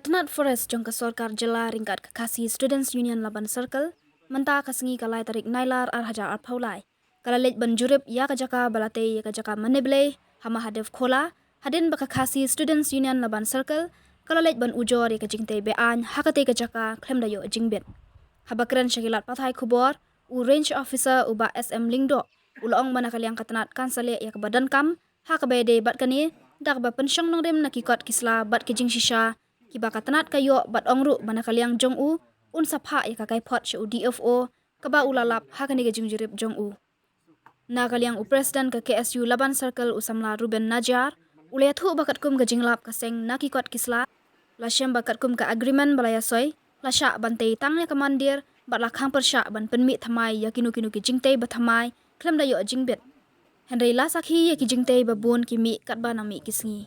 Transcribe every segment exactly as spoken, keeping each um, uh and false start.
Tnat Forest jong ka sorkar jylla ryngkat ka Khasi Students Union Laban Circle, mynta ka sngi ka lai tarik Nailar ar hajar arphew lai, ka la leit ban jurip ïa ka jaka ba la tei ïa ka jaka mane blei ha Mahadev Khola, hadien ba ka Khasi Students Union Laban Circle ka la leit ban ujor ïa ka jingtei be-aiñ ha katei ka jaka khlem da ïoh jingbit. Haba kren sha ki lad pathai khubor, u Range Officer u Bah S M Lyngdoh u la ong ba na ka liang ka tnat kan sa leh ïa kaba donkam ha kaba ïadei bad kane, da kaba pynshong nongrim na ki kot ki sla bad ki jingshisha kiba ka tnat ka ïoh, bad ong ruh ba na ka liang jong u un sa phah ïa ka kaiphod sha u D F O kaba u la lap ha kane ka jingjurip jong u. Na ka liang u President ka K S U Laban Circle u samla Ruben Najiar u la ïathuh ba katkum ka jinglap ka seng na ki kot ki sla, la shem ba katkum ka agreement ba la ïasoi, la shah ban tei tang ïa ka mandir bad la khang pyrshah ban pynmih thymmai ïa kino kino ki jingtei ba thymmai khlem da ïoh jingbit. Hynrei la sakhi ïa ki jingtei ba bun ki mih katba nang mih ki sngi.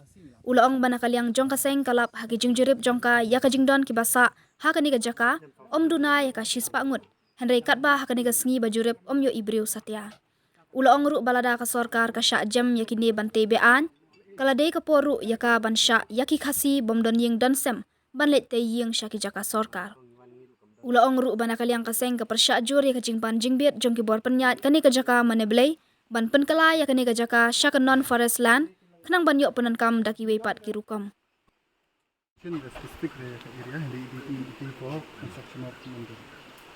U la ong ba na ka liang jong ka seng ka lap ha ki jingjurip jong ka ïa ka jingdon kiba sah ha kane ka jaka, ym duna ïa ka shispah ngut. Hynrei katba ha kane ka sngi ba jurip ym ïohi briew satia. U la ong ruh ba lada ka sorkar ka shah jem ïa kine ban tei be-aiñ, ka la dei ka por ruh ïa ka ban shah ïa ki Khasi bym don ïing don sem ban leit tei ïing sha ki jaka sorkar. U la ong ruh ba na ka liang ka seng ka pyrshah jur ïa ka jingpan jingbit jong ki bor pynïaid kane ka jaka mane blei ban pynkylla ïa kane ka jaka sha ka non forest land, khnang ban ïoh pyndonkam da kiwei pat ki rukom. In the specific area, and they, they, they, they for construction of mandir.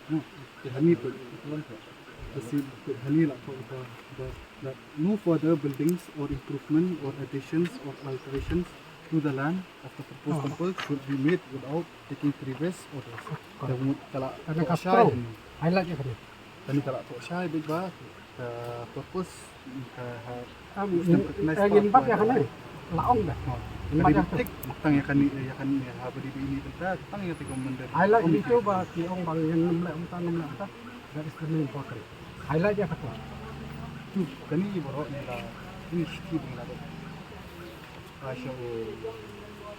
No, the honey put, the honey la for the, the, that no further buildings or improvement or additions or alterations to the land of the proposed temple should be made without taking previous orders. Correct. Kala kala ka shai. Highlight ya kali. Kani kala to shai big ba. Ka purpose ka ha. Am ngin bat ya kane. La ong da. Ngin bat ya. Tik tang ya kani ya kani ha beri ini tentang tang ya tiga mendar. Highlight itu ba ki ong bang yang enam belas empat enam belas empat. That is the main important. Highlight ya kata. Tu kani borok ni la ini siti bang la. Asya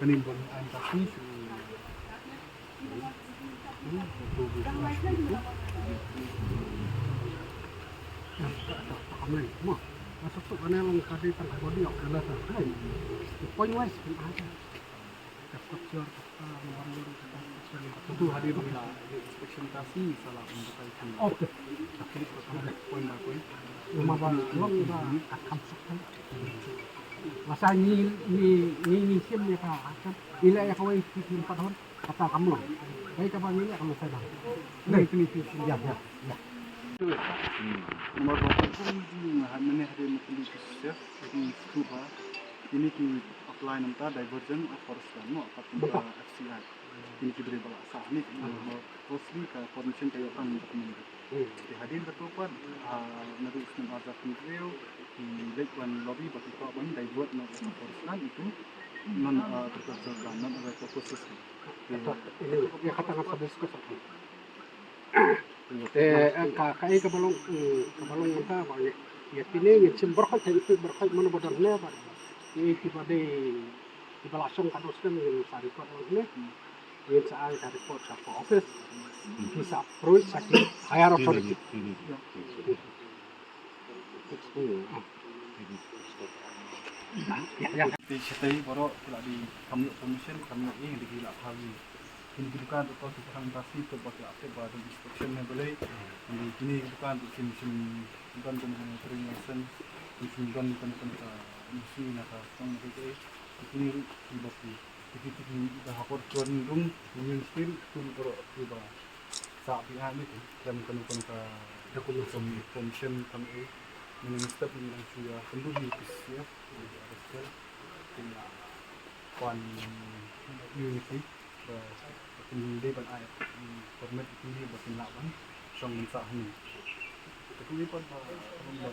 kani bang an tak ni su. Masa ni ni ni ni sim ni ka. Ila ya kawai sim pat hon. Kata kamu. Baik apa ni kamu saya dah. Ni ni ni. Ya ya ya. Nomor berapa pun ni hanya ni hari mesti ni siap. Ini ki apply nanta diversion of forest land no, apat nanta F C I. Ini ki beri bala sah ni, mostly ka formation ka ïoh kan nanta kemendar. Jadi hadin ka tu pat, naduh snem arja pynriew, ki lek ban lobby ba ki kwah ban divert no ka forest land itu non agricultural land, non agricultural purposes. Ini ya kata ngan discuss. Te ka ka ka balong ka balong ka ba ya kini ngi chim berkhot te itu berkhot mana bodan ne ba. Ini ki ba dei ki ba la shong ka dos kan ngi sa report ne. Ngi sa ai ka report sa ko office. Ki sa approach sa ki higher authority. Te shatai boro ki la di kam ïoh permission, kam ïoh ing di ki la phawi. Kin ki dukan tu tu kan ta si tu ba ki la tip ba dong inspection ne balei. Di kini ki dukan tu sim sim don don kan trading license, sim sim don kan kan ka misi na ka tong ne ke. Kini ru ki ba ki ki ki ki da hapor tuan dung, union steel tu boro ki ba. Sa phi a ni kan kan kan kan ka document from from shem kan e. Minister ni nang shu ya kan du ni P C F ni arrestel. Kan ya pan unity ba kan dei ban ai permit ni ba kan la ban shong ban sa ni. Tapi ni pan ba ba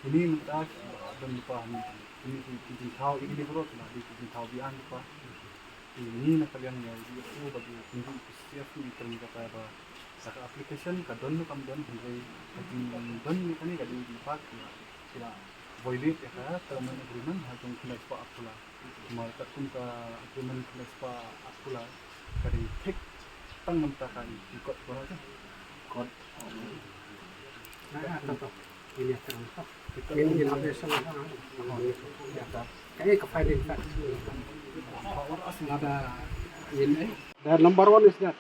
ini mynta ba ban pa ni ini ki jingthaw ini bro na di ki jingthaw bi an pa. Ini na ka liang ïa U D F O ba ki kynduh ki siap ni kren kata ba ka application ka don kam don hynrei ka jingdon ni kane ka dei ki pat ki la violate ïa ka term and agreement ha jong khyndai spah arphew lai. Namar katkum ka agreement khyndai spah arphew lai ka dei thik tang mynta ka ki kot ba ka kot. Ini yang terang. Ini yang habis sama. Kayak ke finding fact. Ada The number one is that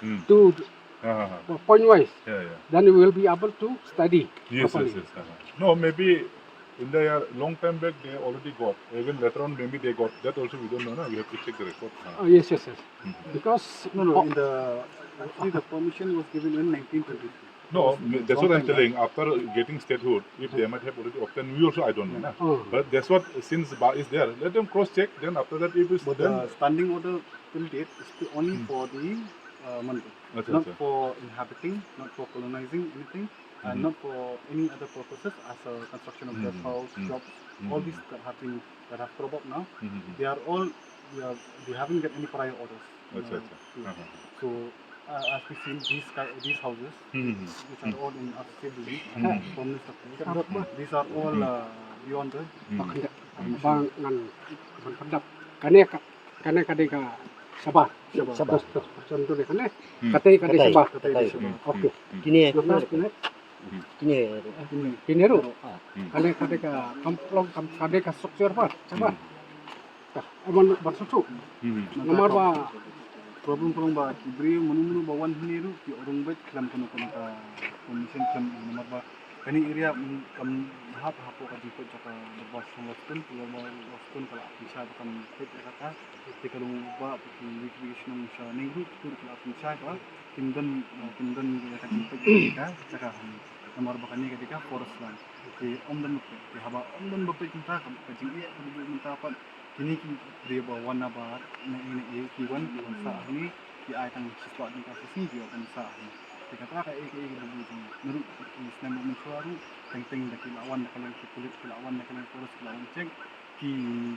Hmm. to Uh-huh. point wise. Yeah, yeah. Then you will be able to study Yes, properly. Yes, yes. Uh-huh. No, maybe in the year, long time back they already got. Even later on, maybe they got. That also we don't know. No? We have to check the record. Uh-huh. Oh, yes, yes, yes. Mm-hmm. Because no, no. In the actually, the permission was given in nineteen twenty-three. No, that's what I'm telling. After getting statehood, if they might have already obtained, we also I don't know. Na? Oh. But that's what since Ba is there, let them cross check. Then after that, if it's But then the standing order till date is still only Hmm. for the uh, Manipur. Acha, not acha. for inhabiting, not for colonizing anything, and Hmm. not for any other purposes as a construction of Hmm. guest house, Hmm. shops, Hmm. all these that have been that have cropped up now. Hmm. They are all we are we haven't got any prior orders. Acha, uh, acha. to- Uh-huh. So uh, as we seen these ki- these houses, Hmm. which are all in R C C building, Hmm. permanent structures, these are all uh, beyond the Hmm. Bang ngan ban kandap. Kane ka kane ka dei ka shabar. Shabar. Shabar. Dos, dos persen tu dei kane. Hmm. Kate ka dei Katai. shabar. Katai. Katai. Hmm. Okay. Hmm. Kine Lepas kine kine kine ruh. Ah. Hmm. Kane ka dei ka kam long kam ka dei ka structure ba. Shabar. Hmm. Tah, eh, ban ban sutu. Hmm. Namar ba problem ka long ba ki briew mano mano ba wan hangne ruh ki urung beit khlem kano kano ka permission khlem namar ba kane area mm, kam hap hapoh ka jingpeit jong ka dorbar shnong Western, ka dorbar Western ka la pynshai ba kan peit ïa kata. Te ka long ba ki wi ki shnong sha Nehru tu ka la pynshai ba kim don eh, kim don ïa ka jingpeit ïa ka jaka hangne. Namar ba kane ka dei ka forest land. Te ym don ba peit, te haba ym don ba peit mynta ka ka jingeh ka dei mynta pat. Kine ki briew ba wan na bar na ine e ki wan ki wan sah hangne ki ai tang shispah tyngka shi sngi ki wan sah hangne. Te kata kaei kaei ki ba bun jong ngi ruh ki snem ba mynshuwa ruh teng teng da ki la wan da ka liang ki pulit ki la wan da ka liang forest ki la wan check ki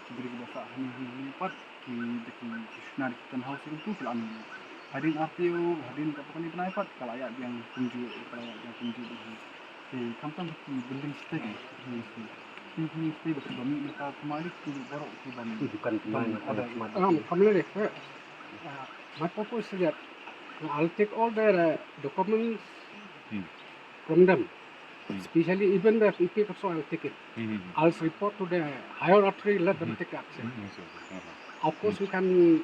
ki briew ki ba sah hangne hangne hangne pat ki da ki ki shna da ki tent house ki tu ki la am. Hadien artio hadien ka pokoni bnai pat ka la ïa biang kumjuh ka la ïa biang kumjuh. Te khamtam ki building state ki building state ki building state ba ki ba mi ka kmari ki baroh ki ba mi. Bukan kmari, bukan kmari. Um, come here, eh, uh, my purpose is that I'll take all the uh, documents Hmm. from them. Hmm. Especially even the P P also I'll take it. Hmm. I'll report to the higher authority, let them Hmm. take action. Hmm. Yes, yes, yes. Uh-huh. Of course, we can,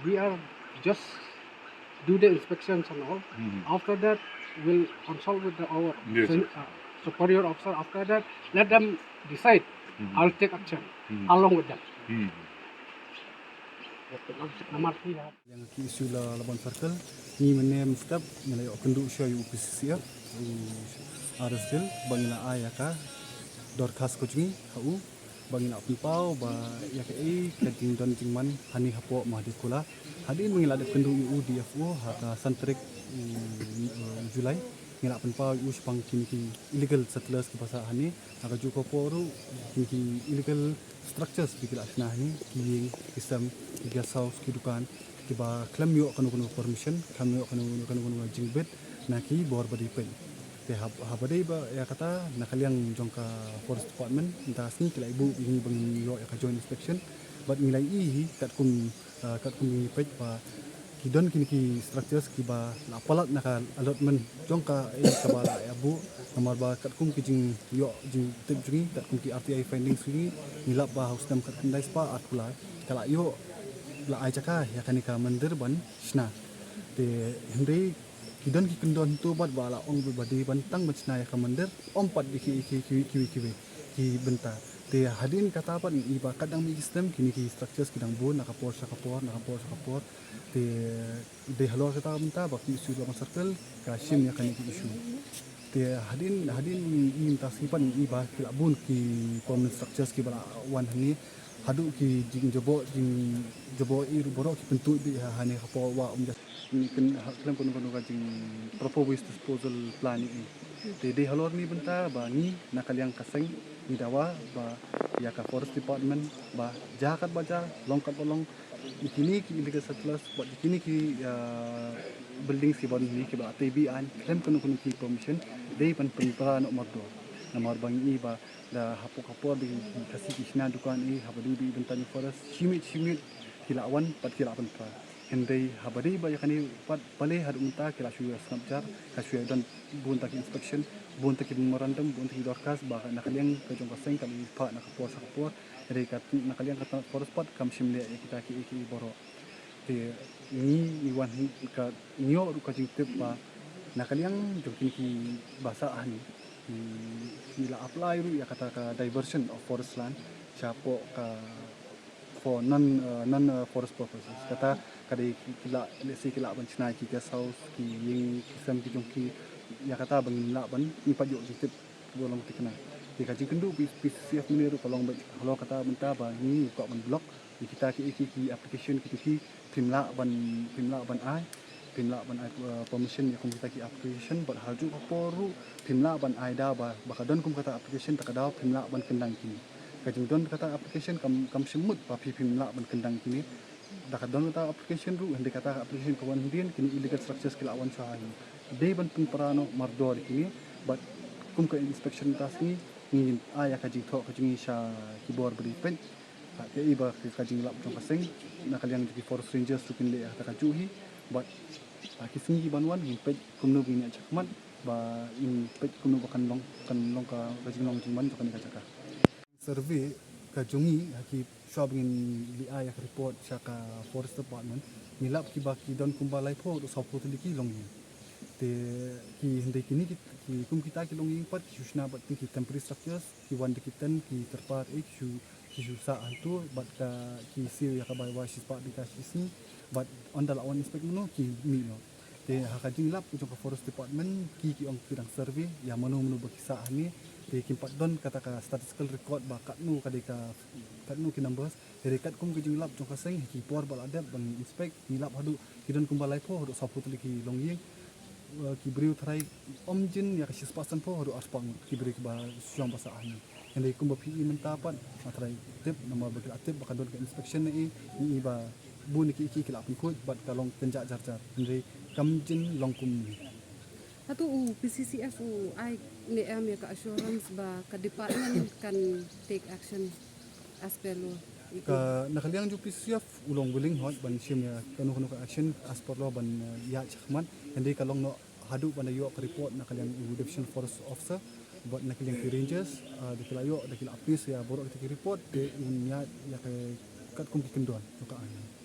we are just do the inspections and all. Mhm. After that, we'll consult with the, our Yes, sen- yes. uh, superior officer. After that, let them decide. Mhm. I'll take action Mhm. along with them. Mhm. Namar ki ha. Ïa ki issue la Laban Circle, ngi mynne mynstep ngi la ïoh kynduh shuwa ïa u P C C F, u Arisdil, ba ngi la ai ïa ka dorkhas ka jong ngi ha u. Ba ngi la pynpaw ba ïa kaei ka jingdon jingman hangne hapoh Mahadevkhola. Hadien ba ngi la dep kynduh ïa u D F O ha ka san tarik u, u July, ngi la pynpaw ïa u shaphang kine ki illegal settlers kiba sah hangne. Ha kajuh ka por ruh kine ki illegal structures ba ki la shna hangne, ki ïing, ki sem, ki guest house, ki dukan, kiba khlem ïoh kano kano permission, khlem ïoh kano kano kano jingbit na ki bor ba dei peit. Te hab- haba dei ba ïa kata na ka liang jong ka Forest Department mynta ka sngi ki la ïa buh ïa ngi ba ngin ïoh ïa ka joint inspection. Bad ngi la ïohi katkum, ah, katkum ngi peit ba ki don kine ki structures kiba la palat na ka allotment jong ka ïing kaba la ïa buh. Namar ba katkum ki jingïoh jingtip jong ngi katkum ki R T I findings jong ngi, ngi lap ba ha u snem khatkhyndai spah arphew lai ka la ïoh la ai jaka ïa kane ka mandir ban shna. Te hynrei ki don ki kyndon to bad ba la ong ba dei ban tang ban shna ïa ka mandir, ym pat ïa ki, ki, ki, ki, ki, ki bynta. Te hadien kata pat ngi i ba kat dang mih ki snem kine ki structures ki dang bun na ka por sha ka por, na ka por sha ka por. Te dei halor kata ka bynta ba ki issue Laban Circle ka shim ïa kane ki issue. Te hadien, hadien ngi mynta sngi pat ngi i ba ki la bun ki permanent structures kiba la wan hangne. Haduh ki jingjaboh, jingjaboh ïa baroh ki pyntuid beit ha, hangne hapoh Wah Umja. Ngi khlem kano kano ka jing proper waste disposal plant ïa i. Te dei halor ne bynta ba ngi na ka liang ka seng ngi dawa ba ïa ka Forest Department ba jia katba jia, long katba long, ïa kine ki illegal settlers bad ïa kine ki, ah, buildings kiba don hangne kiba la tei be-aiñ khlem kano kano ki permission dei ban pynpra noh mardor. Namar ba ngi i ba da hapoh ka por ba ki Khasi ki shna dukan ïa i haba dei ba i bynta jong forest, shi miet shi miet ki la wan bad ki la pynpra. Hynrei haba dei ba ïa kane pat balei haduh mynta ki la shu ïa sngap jar, ka shu ïa don bun ta ki inspection, bun ta ki memorandum, bun ta ki dorkhas ba na ka liang ka jong ka seng ka la ïa phah na ka por sha ka por. Hynrei ka na ka liang ka tnat forest pat kam shym leh ïa kita kiei kiei baroh. Ngi ngi wan hi ka ngi ïoh ruh ka jingtip ba na ka liang jong kine ki ba sah hangne, ngi la apply ruh ïa kata ka diversion of forest land shapoh ka for non, uh, non, uh, forest purposes. Kata ka dei ki, ki lah, let's say, ki lah ban shna ki guest house, ki ïing ki sem ki jong ki, ïa kata ba ngin lah ban, ngim pat ïoh jingtip ba long thikna. Te ka jingkynduh P-, PCCF mynne ruh ka long ba halor kata mynta ba ngi kwah ban block ïa kita ki, ki, ki application kito ki phim lah ban, phim lah ban ai, phim lah ban ai, uh, permission ïa kum kita ki application, bad ha juh ka por ruh phim lah ban ai da ba, ba ka don kum kata application, ta ka daw phim lah ban kyndang kine. Ka jingdon kata application kam, kam shym mut ba phi phim lah ban kyndang kine. Da ka don kata application ruh, hynrei kata application ka wan hadien, kine illegal structures ki la wan sha ha ngi. Dei ban pynpra noh mardor kine, bad kum ka inspection mynta sngi, ngin ai ïa ka jingthoh ka jong ngi sha ki bor ba dei peit. Ha, kaei ba ka, ka jinglap jong ka seng, na ka liang jong ki forest rangers ruh kin leh ha kata kajuh hi, bad ha ki sngi ki ban wan, ngin peit kumno ba ngin ïaid shakhmat, ba ngin peit kumno ba kan long, kan long ka, ka jinglong jingman jong kane ka jaka. Survey ka jong ngi ha ki, shuwa ba ngin leit ai ïa ka report sha ka Forest Department, ngi lap kiba ki don kumba laiphew haduh sawphew tylli ki longïing. Te ki hynrei kine ki, ki kum kita ki longïing pat ki shu shna bad tang ki temporary structures, ki wan da ki tent, ki tirpal, eh, ki shu, ki shu sah hangto bad ka ki siew ïa ka bai wai shispah tyngka shi sngi, bad ynda la wan inspect mano ki mih noh. Te ha ka jinglap jong ka Forest Department, ki, ki ong ki dang survey ïa mano mano ba ki sah hangne. Te kim pat don kata ka statistical record ba katno ka dei ka, katno ki numbers. Te dei katkum ka jinglap jong ka seng, ha ki por ba la dep ba ngi inspect, ngi lap haduh ki don kumba laiphew haduh sawphew tylli ki longïing. Eh, ki briew tharai ym jin ïa ka shispah sanphew haduh arspah ngut ki briew kiba shong ba sah hangne. Hynrei kumba phi i mynta pat, nga tharai tip namar ba ki la tip ba ka don ka inspection ne i, ngi i ba bun ki, ki, ki la pynkhuid bad ka long kynjah jar jar. Hynrei kam jin long kumne. Hato u PCCF u ai ne em ïa ka assurance ba ka department kan take action as per law? Ka, na ka liang jong PCCF u long willing hooid ban shim ïa kano kano ka action as per law ban, eh, ïaid shakhmat. Hynrei ka long noh haduh ban da ïoh ka report na ka liang u Division Forest Officer bad na ka liang ki rangers, ah, da ki la ïoh, da ki la appease ïa baroh kita ki report, te un ïaid ïa ka katkum ki kyndon jong ka aiñ.